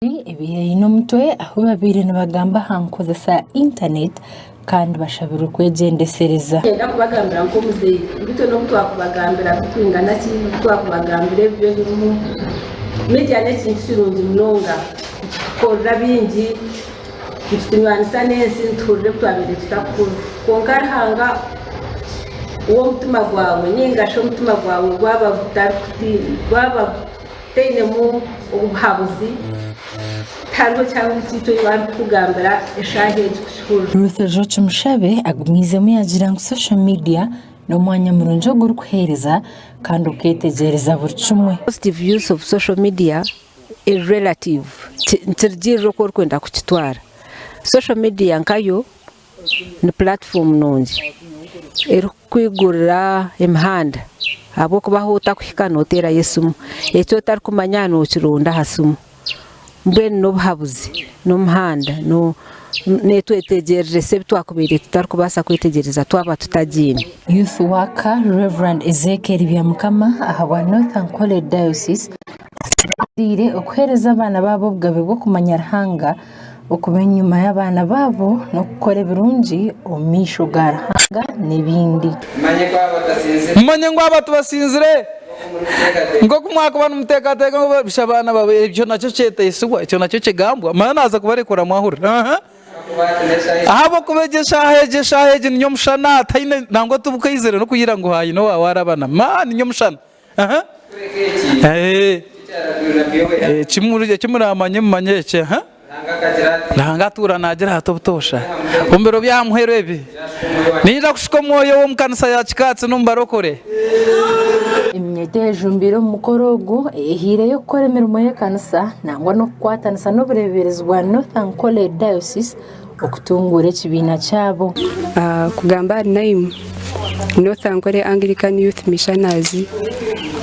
Ebaire eine omutwe ahu babaire nibagamba aha nkozesa ya intaneti kandi bashabirwe kwegyendesereza. Niinyenda kubagambira nk'omuzaire ngu itwe n'obu twakubagambira bitwingana ki, n'obu twakubagambira ebibi ebirimu, media n'ekintu kirungi munonga. Nikitukorera bingi, nikitunywanisa n'ensi, nituhurira ebi twabaire tutakuhurira. Kwonka Ruhanga w'omutima gwawe nainga shi omutima gwawe gwaba gwaba Tainemu obuhabuzi, tihariho kyaba kyaitu ei barikukugambira eshaaha egi kukihurira. Ruth Joki Mushabe agumiizemu yaagira ngu social media n'omwanya murungi ogurikuheereza kandi okeetegyereza buri kimwe. Positive use of social media eri relative, nikirugiirira oku orikwenda kukitwara. Social media nkayo ni platform nungi erikukwigurira emihanda ahabw'okuba ahu otakuhika nooteerayo esimu, eki otarikumanya nookironda aha simu. Mbwenu n'obuhabuzi, n'omuhanda, neetwetegyereresa ebi twakubaire tutarikubaasa kwetegyereza twaba tutagiine. Youth Worker Rev Ezekiel Byamukama ahabwa North Ankole Diocese asiimire okuheereza abaana baabo obugabe bw'okumanya Ruhanga okuba enyima y'abaana baabo n'okukora ebirungi omu maisho ga Ruhanga n'ebindi. Mumanye ngu aba tibasinzire, nk'oku mwakuba nimuteekateeka ngu babisha abaana baabo, ekyo nakyo kyeteisibwa, ekyo nakyo kigambwa. Manya naaza kubarekura mwahurira. Aha. Ahabw'okuba egyo eshaaha, egyo eshaaha egi ni nyomushana, tihaine nangwa tibukaizire n'okugira ngu haine owaawe arabana. Ma ni nyomushana. Aha. Eh. Eki muramanye mumanye eki. Aha. Ruhanga atuura naagira ati obutoosha, omu biro by'aha muheru ebi, niinyija kushuka omwoyo we omu kanisa ya kikaatsi n'omu barokore. Eminyeeto eyejumbiire omu mukoro ogu eyehaireyo kukora emirimo y'ekanisa nangwa n'okukwatanisa n'obureeberezi bwa North Ankole Diocese okutunguura ekibiina kyabo. Kugamba ahari Naim, North Ankole Anglican Youth Missioners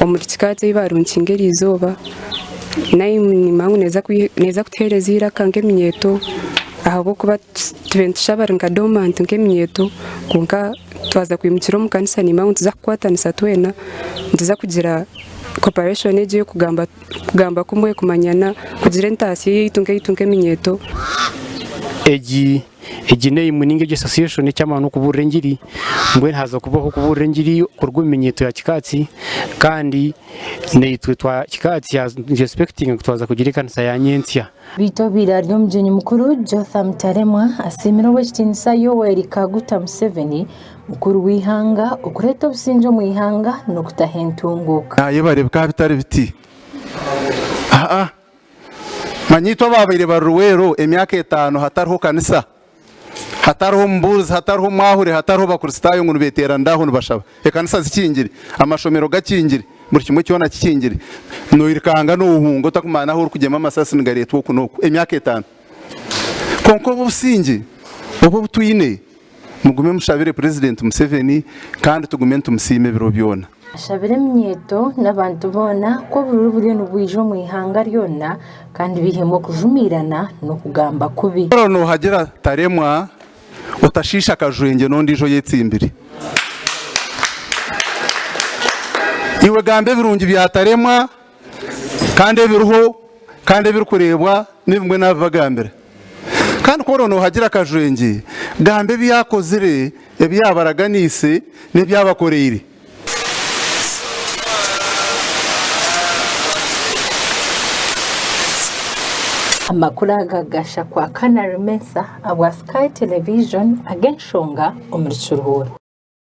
omuri Kikaati ei baarunkinga eriizooba, Naim nimanya ngu neeza kutuheereza eiraka nk'eminyeeto ahabw'okuba tubaire nitushusha abari nka dormant nk'eminyeeto kwonka twaza kwimukira omu kanisa nimanya ngu nituza kukwatanisa twena, nituza kugira cooperation egi ey'okugamba Kugamba kumwe, kumanyana, kugira entaasya eyaitu nk'eitu nk'eminyeeto. Egi egi name ninga egi association eky'amaani okubuurira engiri mbwenu haza kubaho okubuurira engiri kuruga omu minyeeto ya Kikaatsi kandi naitwe twa Kikaatsi nitu expectinga ngu twaza kugira ekanisa ya nyentsya. Beitu obaire ari omugyenyi mukuru Jotham Taremwa asiimire Ow'ekitiinisa Yoweri Kaguta Museveni mukuru w'eihanga okureeta obusingye omu ihanga n'okutaho entunguuka. Naayebare bikaba bitari biti. Aa manya itwe abaabaire bari Luweero emyaka etaano hatariho kanisa, hatariho mubuurizi, hatariho mwahure, hatariho Bakristaayo ngu nibeeteeranira aho nibashaba. Ekanisa zikingire, amashomero gakingire, buri kimwe kyona kikingire. Noirukanga noohunga otakumanya n'ahu orikugyema amasasi nigareetwa oku n'oku. Emyaka etaano. Kwonka obu obusingye obu obu twine, Mugume mushabire Purezidenti Museveni kandi tugume nitumusiima ebiro byona. Ashabire eminyeeto n'abantu boona ku obururu buriyo nibwija omu ihanga ryona kandi beihemu okujumiirana n'okugamba kubi. Noohagira taremwa, otashiisha akajwengye n'ondiijo oyetsimbire. Iwe gamba ebirungi bya Taremwa kandi ebiriho kandi ebirikureebwa n'ebimwe naabibagambira. Kandi ku oraba noohagira akajwengye, gamba ebi yaakozire, ebi yaabaraganiise, n'ebi yaabakoreire. Amakuru aga gashakwa Canary Mensah abwa Sky Television ag'enshonga omuri Kiruhura.